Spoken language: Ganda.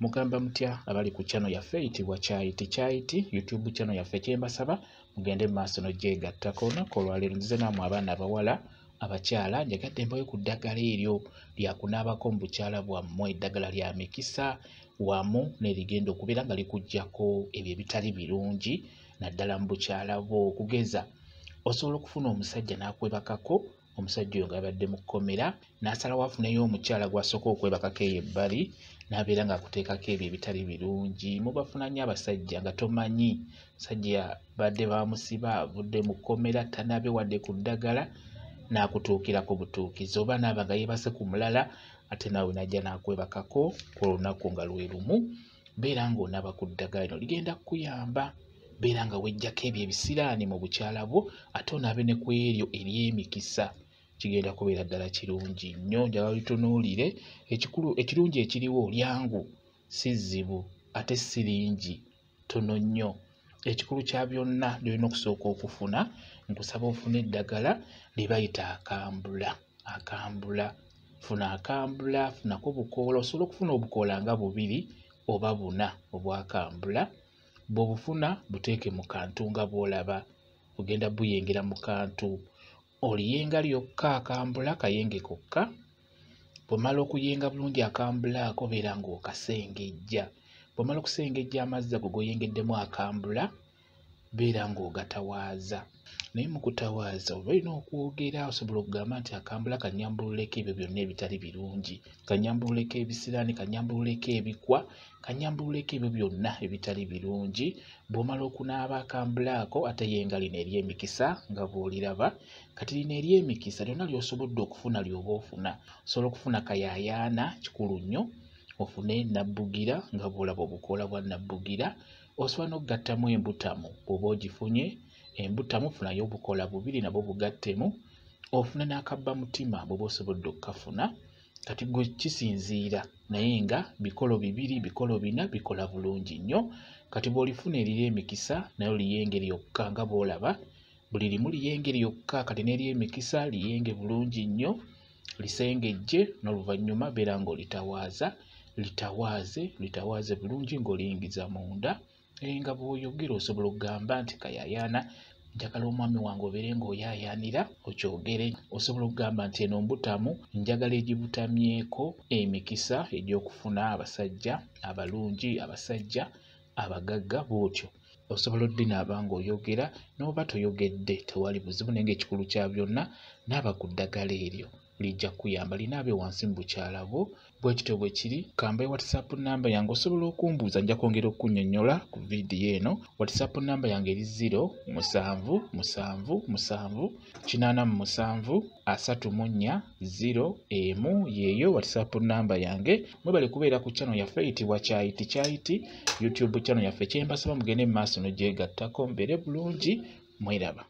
Mugamba mutya abali ku channel yaffe eyitibwa Kyayiti Kyayiti YouTube channel yaffe? Kyembasaba mugende mu maaso n'ogyegattako. Olunaku olwaleero nzize nammwe abaana abawala, abakyala, njagadde mbawe ku ddagala eryo lyakunaabako mu bukyala bwammwe, eddagala lya mikisa wamu n'erigenda okubeera nga likuggyako ebyo ebitali birungi naddala mu bukyala bwo. Okugeza osobola okufuna omusajja n'akwebakako, omusajja oyo ng'abadde mu kkomera n'asalawo afuneyo omukyala gw'asooka okwebakako eyo ebbali n'abeera ng'akuteekako ebyo ebitali birungi. Mubafuna nnyo abasajja nga tomanyi, musajja badde bamusiba avudde mu kkomera tanaabye wadde ku ddagala n'akutuukirako butuukizi, oba n'aba nga yeebase ku mulala ate naawe n'ajja n'akwebakako ku lunaku nga lwe lumu. Beera ng'onaaba ku ddagala lino, ligenda kukuyamba. Beera nga weggyako ebyo ebisiraani mu bukyala bwo ate onaabe ne ku eryo ery'emikisa. Kigenda kubeera ddala kirungi nnyo, njagala olitunuulire. Ekikulu ekirungi ekiriwo lyangu, si zzibu ate si lingi, ttono nnyo. Ekikulu kya byonna ly'olina okusooka okufuna, nkusaba ofune eddagala lye bayita akambula. Akambula, funa akambula, funako obukoola. Osobola okufuna obukoola nga bubiri oba buna obwakambula. Bw'obufuna buteeke mu kantu nga bw'olaba, ogenda buyengera mu kantu, oliyenga lyokka akambula kayenge kokka. Bw'omala okuyenga bulungi akambula ako, beera ng'okasengejja. Bw'omala okusengejja amazzi ago g'oyengeddemu akambula, beera ng'ogatawaaza. Naye mu kutawaaza oba olina okwogera, osobola okugamba nti akambula kannyambululeko ebyo byonna ebitali birungi, kannyambululeko ebisiraani, kannyambululeko ebikwa, kannyambululeko ebyo byonna ebitali birungi. Bw'omala okunaaba akambula ako, ate yenga lino ery'emikisa nga bw'oliraba. Kati lino ery'emikisa lyonna ly'osobodde okufuna ly'oba ofuna. Osobola okufuna kayaayaana, kikulu nnyo, ofune nabbugira nga bw'olaba obukoola bwa nabbugira. Osobola n'okugattamu embutamu bw'oba ogifunye. Embutamu funayo obukoola bubiri nabwo bugattemu, ofune n'akabbamutima bw'oba osobodde okukafuna. Kati gwe kisinziira, naye nga bikolo bibiri, bikolo bina bikola bulungi nnyo. Kati bw'olifuna eriri emikisa naye oliyenge lyokka nga bw'olaba, buli limu liyenge lyokka. Kati n'ery'emikisa liyenge bulungi nnyo, lisengejje, n'oluvannyuma beera ng'olitawaaza, litawaaze, litawaaze bulungi ng'oliyingiza munda. Nga bw'oyogera osobola okugamba nti kayaayaana, njagala omwami wange obeere ng'oyaayaanira, okyogere. Osobola okugamba nti eno mbutamu, njagala egibutamyeko emikisa egy'okufuna abasajja abalungi, abasajja abagagga, bw'otyo. Osobola oddinaaba ng'oyogera, n'oba toyogedde tewali buzibu, naye ng'ekikulu kya byonna naaba ku ddagala eryo, lijja kukuyamba. Linaabe wansi mu bukyala bwo. Bwe kityo bwe kiri. Kambaye WhatsApp namba yange, osobola okumbuuza, nja kwongera okunnyonnyola ku vidiyo eno. WhatsApp namba yange eri 0 7 7 7 87 34 0 1, yeeyo WhatsApp namba yange. Mwebale kubeera ku channel yaffe eyitibwa Kyayiti Kyayiti YouTube channel yaffe. Kyembasaba mugende mu maaso n'ogyegattako, mubeere bulungi, mweraba.